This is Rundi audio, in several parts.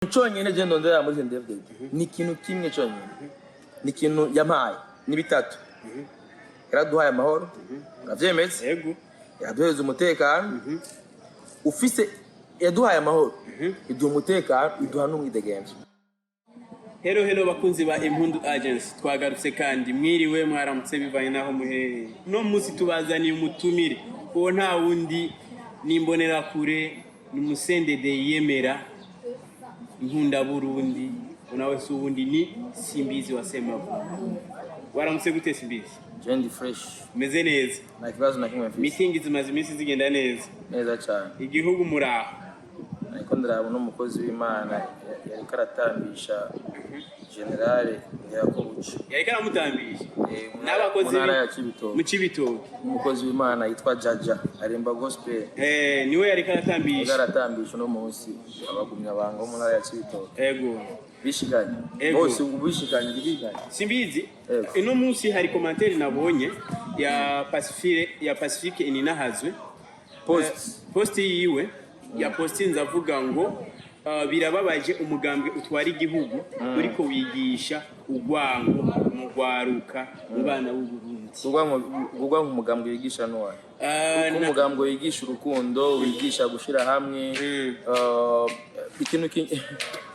Cyonyine je ndondera muri CNDD-FDD ni ikintu kimwe cyonyine, ni ikintu yampaye, ni bitatu. Yaraduhaye amahoro, uravyemeza? Yego. Yaduheza umutekano ufise, yaduhaye amahoro, iduha umutekano, iduha n'umwidegemvyo. Hello, hello bakunzi ba Impundu Agency, twagarutse kandi. Mwiriwe, mwaramutse, bivanye n'aho muherereye. Uno munsi tubazaniye umutumire, uwo nta wundi ni imbonerakure, ni umusendede yiyemera, inkunda Burundi. Nawe si uwundi, ni Simbizi wa Semavu. Waramutse gute, Simbizi? Je ndi fresh. Umeze neza? Nta kibazo na kimwe mfise. Mitingi zimaze iminsi zigenda neza? Neza cyane. Igihugu muraho? Ariko ndaraba n'umukozi w'Imana yariko aratambisha général Ndirakobuca. Yariko aramutambisha? Mu N'abakozi mu ntara ya Cibitoke. Mu Cibitoke. Umukozi w'Imana yitwa Jaja arimba gospel. Niwe yariko yariko aratambisha? Aratambisha uno munsi abagumya banga bo mu ntara ya Cibitoke. Bishikanye. Bose ubu bishikanye, bishikanye. Simbizi. Yego. Ino munsi hari commentaire nabonye ya Pacifique, ya Pacifique Ininahazwe. Post. Post yiwe ya postinze avuga ngo birababaje umugambwe utwara igihugu uriko wigisha urwango mu rwaruka, mu bana b'u Burundi. Urwango umugambwe wigisha nuwahe? Umugambwe wigisha urukundo, wigisha gushira hamwe. Ikintu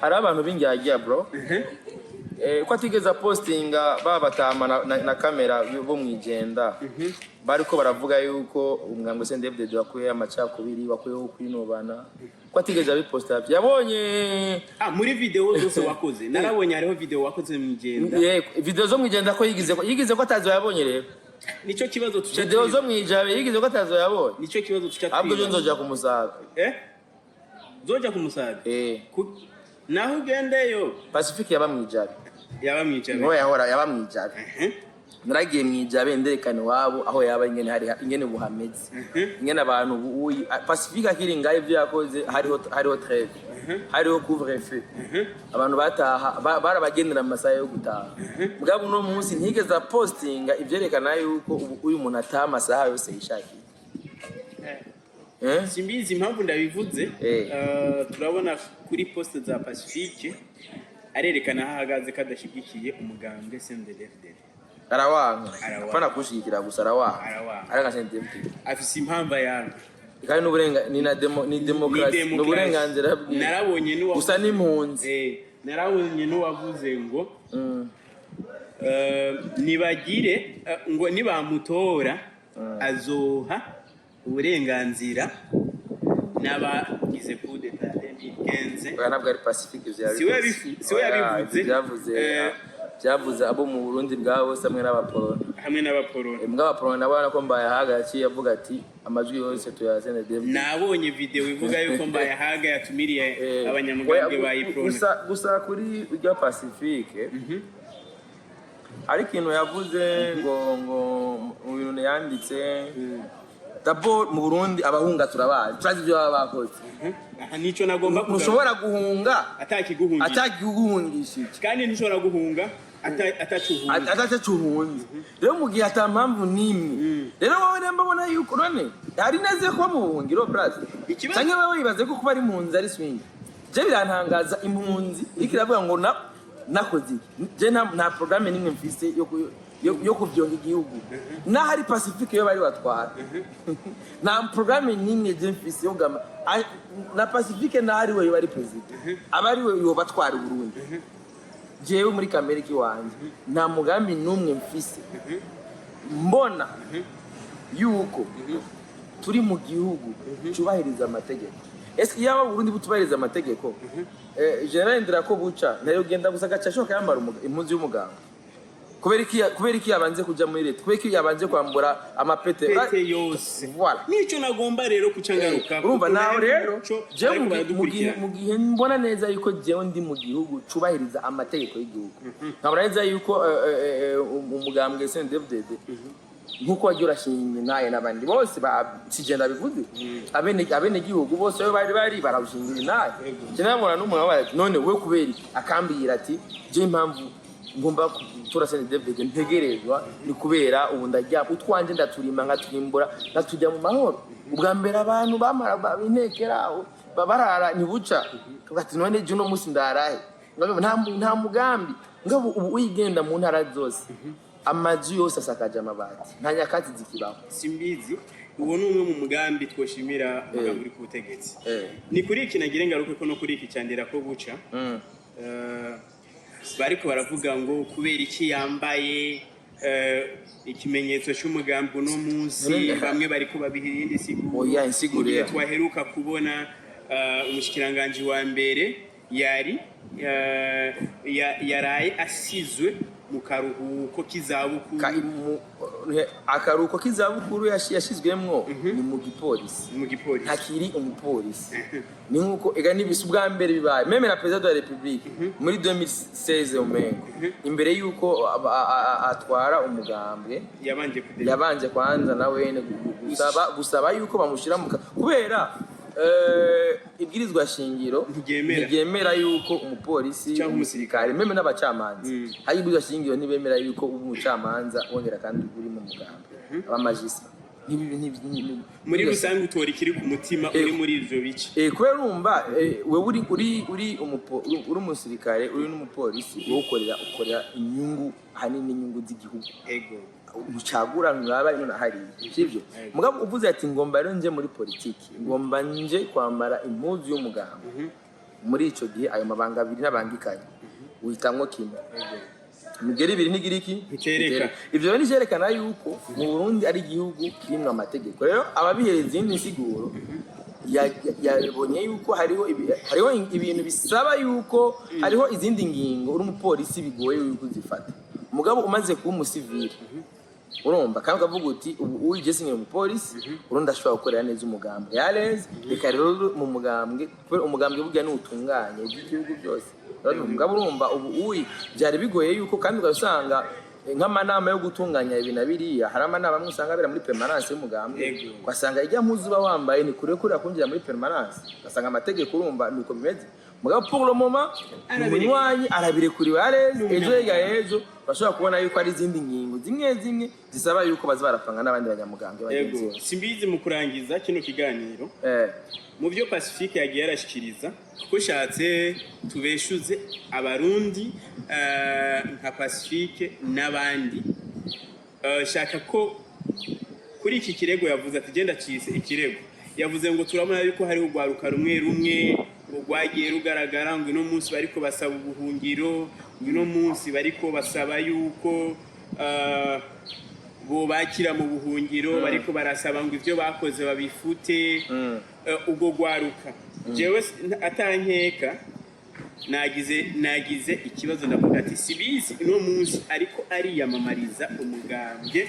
hari abantu b'indyarya, bro. Ko atigeze apostinga babatama na kamera bo mwijenda bariko baravuga yuko umugambwe CNDD-FDD wakuyeho amacakubiri, wakuyeho kwinubana, ko atigeze abiposta yabonye? Ah, muri video zose wakoze, narabonye hariho video wakoze mu Igenda. Yego, video zo mwijenda ko yigize ko atazo yabonye rero. Nico kibazo tuca Video zo mwijabe yigize ko atazo yabonye. Nico kibazo tuca Ahubwo jo twibaza. nzoja kumusaga. Zoja kumusaga? Eh. Naho ugendeyo. Pacifique yaba mwijabe. Yaba mwijabe. Niho yahora, yaba mwijabe. Naragiye mwijabe nderekana iwabo aho yaba, ingene hari, ingene ubu hameze, ingene abantu ubu Pacifique akiri ngaho ivyo yakoze, hariho trêve, hariho couvre-feu, abantu bataha barabagendera mu masaha yo gutaha. Mugabo uno munsi ntigeze apostinga ivyerekana yuko ubu uyu muntu ataha amasaha yose yishakiye. Eh? Simbizi, impamvu ndabivuze, turabona kuri poste za Pacifique arerekana aho ahagaze, ko adashyigikiye umugambwe CNDD-FDD. Arawanga. Arawanga. Apana kushigikira gusa, arawanga. Arawanga. Aranga CNDD-FDD. Afise impamvu ayanga. Kandi n'uburenga ni na demo, ni demokarasi, Ni ni uburenganzira bwiwe. Narabonye n'uwavuze Gusa n'impunzi. Narabonye n'uwavuze ngo nibagire ngo nibamutora azoha uburenganzira n'abagize coup d'état 2015. Oya, ntabwo ari Pacifique ivyo Siwe yabivuze. siwe Oya, yabivuze. ivyo byavuze byavuze abo mu Burundi bwa bose hamwe n'abaporona. Hamwe n'abaporona. Mbwa abaporona nabo urabona ko Mbayahaga yaciye avuga ati amajwi yose tuyazene David. Nabonye video ivuga yuko Mbayahaga yatumiriye abanyamugambwe ba Iprona. Gusa kuri urya Pacifique hari ikintu yavuze ngo mu bintu yanditse, d'abord mu Burundi abahunga turabazi, turazi ibyo baba bakoze. Aha nico nagomba kugaruka. Ntushobora guhunga Atakiguhungira. Atakiguhungishije. Kandi ntushobora guhunga atacuhunga. Atacacuhunze rero mu gihe ata mpamvu n'imwe. Rero wowe rero mbabona yuko none hari neza kuba mu buhungiro, braza. Canke wowe wibaze ko kuba ari impunzi ari swing? Je birantangaza impunzi iriko iravuga ngo na nakoze iki. Je nta programme n'imwe mfise yo kuvyonga igihugu, naho ari Pacifique yo bari batwara. Nta programme n'imwe je mfise yo kugama na Pacifique, naho ari we yoba ari perezida, aba ari we yoba atwara Uburundi. Jewe muri kamere k'iwanje nta mugambi n'umwe mfise. Mbona yuko turi mu gihugu cyubahiriza amategeko. Ese iyaba Burundi butubahiriza amategeko, général Ndirakobuca ntayo genda gusa agaca ashoka yambara impuzu y'umuganga? Kubera iki yabanze kuja muri leta? Kubera iki yabanje kwambura amapete? Pete yose. Voilà. Nico nagomba rero kuca ngaruka. Urumva nawe rero jewe jewe mu gihe mbona neza yuko jewe ndi mu gihugu cubahiriza amategeko y'igihugu, nkabona neza yuko umugambwe CNDD-FDD nkuko wagiye urashinga naye n'abandi bose sije ndabivuze, abene gihugu bose aho bari barawushingira inaye. Je nabona n'umuntu abaye ati none we kubera iki? Akambwira ati je impamvu ngomba gutora CNDD-FDD ntegerezwa ni kubera ubu ndarya utwanje, ndaturima, nkatwimbura, nkaturya mu mahoro. Ubwa mbere abantu bamara intekera barara ntibuca. Tuvuga ati: "None ejo uno munsi ndarahe?" Ngabo nta mugambi. Ngabo ubu uyigenda mu ntara zose, amazu yose asakaje amabati, nta nyakatsi zikibaho. Simbizi, uwo ni umwe mu mugambi twoshimira umugambi uri ku butegetsi. Ni kuri iki nagira ngaruke ko no kuri iki cyandira ko buca. Bariko baravuga ngo kubera iki yambaye ikimenyetso cy'umugambi uno munsi? Bamwe bariko babiha iyindi siguro. Oya, insiguro Mu gihe ya. twaheruka kubona umushikiranganji wa mbere yari yaraye asizwe mu karuhuko k'izabukuru. Akaruhuko k'izabukuru yashizwemwo ni mu gipolisi. Mu gipolisi. Ntakiri umupolisi. Ni nkuko ega nibisi ubwa mbere bibaye, même na président de la République muri 2016 umengo, imbere yuko atwara umugambwe, yabanje kudeta. Yabanje kwanza na wene gusaba yuko bamushyira mu kubera ibwirizwa shingiro ntiryemera. Ntiryemera yuko umupolisi, cyangwa umusirikare, même n'abacamanza. Hari ibwirizwa shingiro ntibemera yuko uba umucamanza wongera kandi uri mu mugambi, abamajisa. Muri rusange utora ikiri ku mutima uri muri ivyo bice. Kubera urumva, wewe uri umusirikare, uri n'umupolisi, wowe ukorera inyungu, ahanini inyungu z'igihugu. Ntucagura, nturaba ino na hariya, sivyo? Mugabo uvuze ati: "Ngomba rero nje muri politiki, ngomba nje kwambara impuzu y'umuganga," muri ico gihe ayo mabanga abiri n'abangikanye, uhitamwo kimwe. Imigeri ibiri ntigira iki? Ntitereka. Ivyo rero ni yuko mu Burundi ari igihugu kirimwo amategeko. Rero ababihereza izindi nsiguro, yabonye yuko hariho ibintu bisaba yuko hariho izindi ngingo uri umupolisi bigoye yuko uzifata. Mugabo umaze kuba umusivili, urumva, kandi ukavuga uti: "Ubu uwije sinkiri umupolisi, urundi ashobora gukorera neza umugambwe yareze, reka rero mu mugambwe," kubera umugambwe burya niwutunganye iby'igihugu byose. Mugabo urumva, ubu uyi byari bigoye yuko, kandi ugasanga nk'amanama yo gutunganya ibi na biriya, hari amanama amwe usanga abera muri permanence y'umugambwe, ugasanga ijya mpuzu uba wambaye ni kure kure kwinjira muri permanence, ugasanga amategeko, urumva, nuko bimeze. Mugabo pour le moment umunywanyi arabirekuriwe areze. Ejo hirya y'ejo bashobora kubona yuko hari izindi ngingo zimwe zimwe zisaba yuko baza barapanga n'abandi banyamugambwe bagenzi babo. Simbizi, mu kurangiza kino kiganiro, mu byo Pacifique yagiye arashikiriza, kuko shatse tubeshuze Abarundi, nka Pacifique n'abandi, shaka ko kuri iki kirego yavuze ati genda cise ikirego, yavuze ngo turabona yuko hariho urwaruka rumwe rumwe ngo rwagiye rugaragara, ngo ino munsi bariko basaba ubuhungiro, ngo ino munsi bariko basaba yuko bobakira mu buhungiro, bariko barasaba ngo ivyo bakoze babifute. Ubwo rwaruka, jewe atankeka nagize ikibazo, ndavuga ati sibizi uno munsi ariko ariyamamariza umugambwe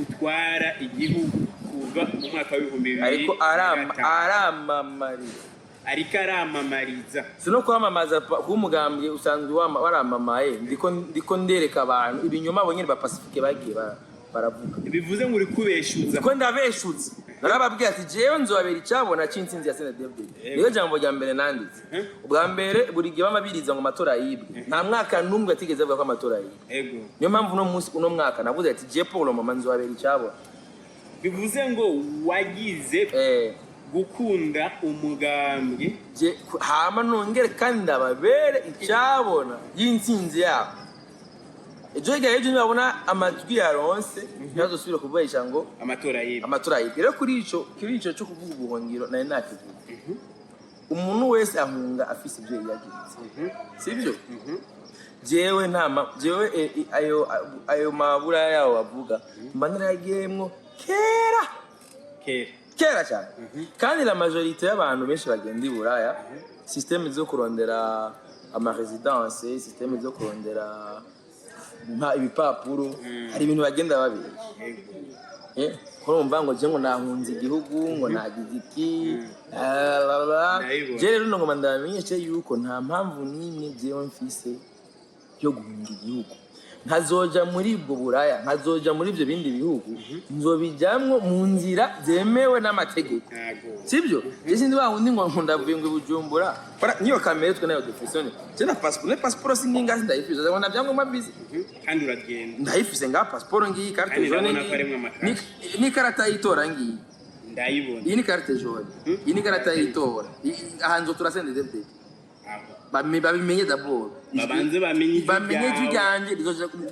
utwara igihugu kuva mu mwaka w'ibihumbi bibiri Ariko na gatanu. aramamariza. Ariko aramamariza. Si no kwamamaza kuba umugambwe usanzwe waramamaye. Ndiko ndereka abantu ibinyoma abo nyene ba Pacifique bagiye baravuga. Bivuze ngo uri kubeshuza. Ndiko ndabeshutse. Narababwiye ati: "Jewe nzobabera icabona c'intsinzi ya CNDD-FDD." Niyo jambo rya mbere nanditse ubwa mbere. Buri gihe bamabiriza ngo amatora yibwe, nta mwaka n'umwe atigeze avuga ko amatora yibwe. Niyo mpamvu uno munsi, uno mwaka, navuze ati: "Je pour le moment nzobabera icabona." Bivuze ngo wagize gukunda umugambwe. Hama nongere kandi ndababere icabona y'intsinzi yabo. Ejo hirya y'ejo nibabona amajwi yaronse, ntibazosubire kuvugisha ngo amatora yibwe. Amatora yibwe. Rero kuri ico cyo kuvuga ubuhungiro, nari nakivuga: umuntu wese ahunga afise ibyo yagize, sibyo? Jewe jewe ayo mabura yawo bavuga mba narayagiyemwo kera. Kera. Kera cyane. Kandi la majorité y'abantu benshi bagenda i Buraya, système zo kurondera ama résidence, système zo kurondera ibipapuro, hari ibintu bagenda babesha. Kurumva ngo je ngo nahunze igihugu, ngo nagize iki, la, la, la. Ndabibona. Je rero ngoma ndabamenyeshe yuko nta mpamvu n'imwe jewe mfise yo guhunga igihugu. Nkazoja muri ubwo Buraya, nkazoja muri ibyo bindi bihugu, nzobijamwo mu nzira zemewe n'amategeko. Ntago. Sibyo? Je sindi wa wundi ngo ndavuye ngo i Bujumbura. Bara niyo kamere twe nayo dufise ne. Je na passeport, ne passeport singinga, ndayifise, ndabona byangombwa mbizi. Kandi uragenda. Ndayifise nga passeport ngiyi, carte Kandi jaune ndabona ko ngiyi. harimwo amakashi. N'ikarata y'itora ngiyi. Ndayibona. Iyi ni carte jaune. Iyi ni karata y'itora. Aha nzotora CNDD-FDD. Aho. Babimenye d'abord. Babanze bamenye ijwi Bamenye ijwi ryawe. ryanjye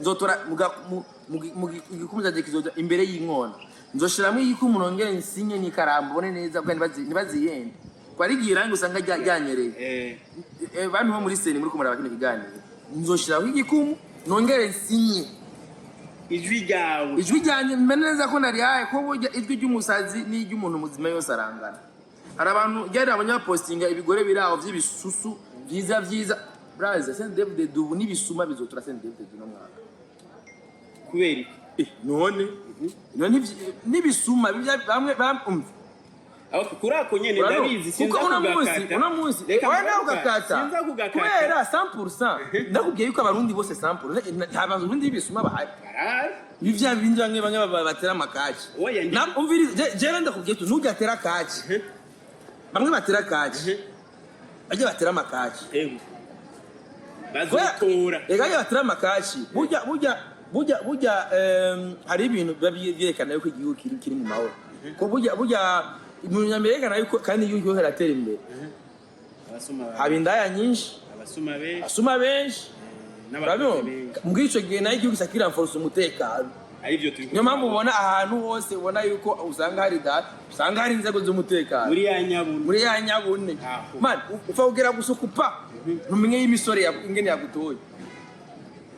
nzotora mu gikumwe cyanjye kizoja imbere y'inkona, nzoshiramo igikumu, nongere nsinye n'ikaramu, ubone neza kuko ntibazihende ko ari igihe irangi usanga ryanyereye. Bantu bo muri CENI muri kumuraba kino kiganiro, nzoshiraho igikumu, nongere nsinye. Ijwi ryawe. Ijwi ryanjye mbe neza ko narihaye, ko burya ijwi ry'umusazi n'iry'umuntu muzima yose arangana. Hari abantu ryari abanyapostinga ibigore biri aho by'ibisusu byiza byiza. Braza, CNDD-FDD ubu n'ibisuma bizotora CNDD-FDD uno mwaka. Kubera iki? None n'ibisuma bamwe umva. Aho kuri ako nyene. Urabona? Ndabizi. Kuko Sinza uno munsi kugakata. uno munsi Reka oya, nawe mvuga, ugakata. Sinza kugakata. Kubera 100% ndakubwiye yuko Abarundi bose 100% nta Barundi b'ibisuma bahari. Barahari. Ibi vya bindi bamwe bamwe batera amakaki. Oya, Umviriza, jewe ndakubwiye tu ntujya atera kaki, bamwe batera kaki, bajya batera amakaki. Ego. Bazotora. Reka, bajya batera amakaki. Burya hari ibintu biba byerekana yuko igihugu kiri mu mahoro, ko burya ibintu byerekana yuko kandi igihugu kiriko kiratera imbere. Abasuma Haba indaya nyinshi. Abasuma benshi. Abasuma benshi. N'abakozi Urabibona? benshi. Mbw'ico ico gihe nayo igihugu kiranforsa umutekano. Arivyo turi. Niyo mpamvu ubona ahantu hose ubona yuko usanga hari data, usanga hari inzego z'umutekano. Muri ya Nyabune. Muri ya Nyabune. Aho. Man, upfa kugera gusa ukupa ntumenye y'imisore ingene yagutoye.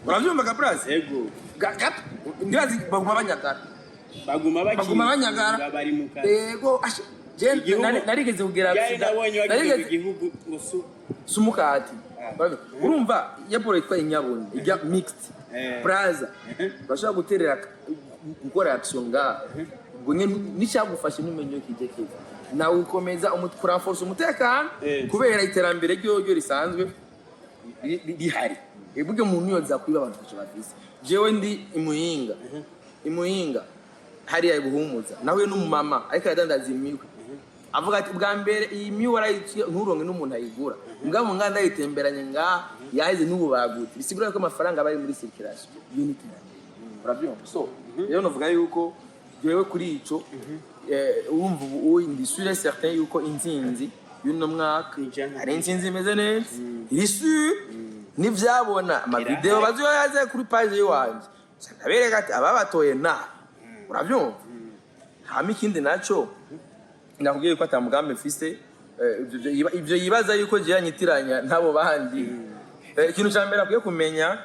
Uravyumva ka brase? Ego. Ndibazi baguma banyagara. Baguma Baguma banyagara. Bari mu kazi. Ego, je narigeze kugera Ryari nabonye wagize narigeze igihugu ngo su sumukati. Urumva iyo boro yitwa Inyabune ijya mixed. Braza, urashobora guterera, gukora action ngaha, ubwo nyene n'icyagufashe ntumenye iyo kijya kiva, nawe ukomeza kuranforsa umutekano. Kubera iterambere ryoryo risanzwe rihari. Burya umuntu yoza kwiba abantu ntacyo bafise. Jewe ndi imuhinga, imuhinga hariya ibuhumuza, nahuye n'umumama ariko aradandaza imihwi, avuga ati bwa mbere iyi miwi warayiciye nturonke n'umuntu ayigura, mugabo nga ndayitemberanye ngaha yaheze n'ubu bagutse. Bisigura ko amafaranga aba ari muri circulation, iyo ni iterambere, urabyumva? So rero novuga yuko jewe kuri ico urumva ubu uyu ndi sûr et certain yuko intsinzi y'uno mwaka Ijana. ari intsinzi imeze neza, iri sûr, n'ivyabona amavideo bazoyaze kuri page yiwanje ndabereka ati ababatoye na urabyumva. Hama ikindi naco nakubwiye ko ata mugambi mfise, ivyo yibaza yuko jewe nyitiranya n'abo bandi. Ikintu ca mbere akwiye kumenya,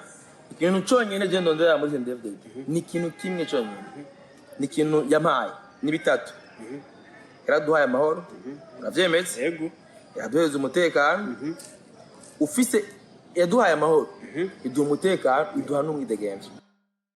ikintu conyene je ndondera muri CNDD-FDD ni ikintu kimwe conyene, ni ikintu yampaye, ni bitatu: yaraduhaye amahoro, uravyemeza? Ego. Yaduhereza umutekano ufise, yaduhaye amahoro, iduha umutekano, iduha n'umwidegemvyo.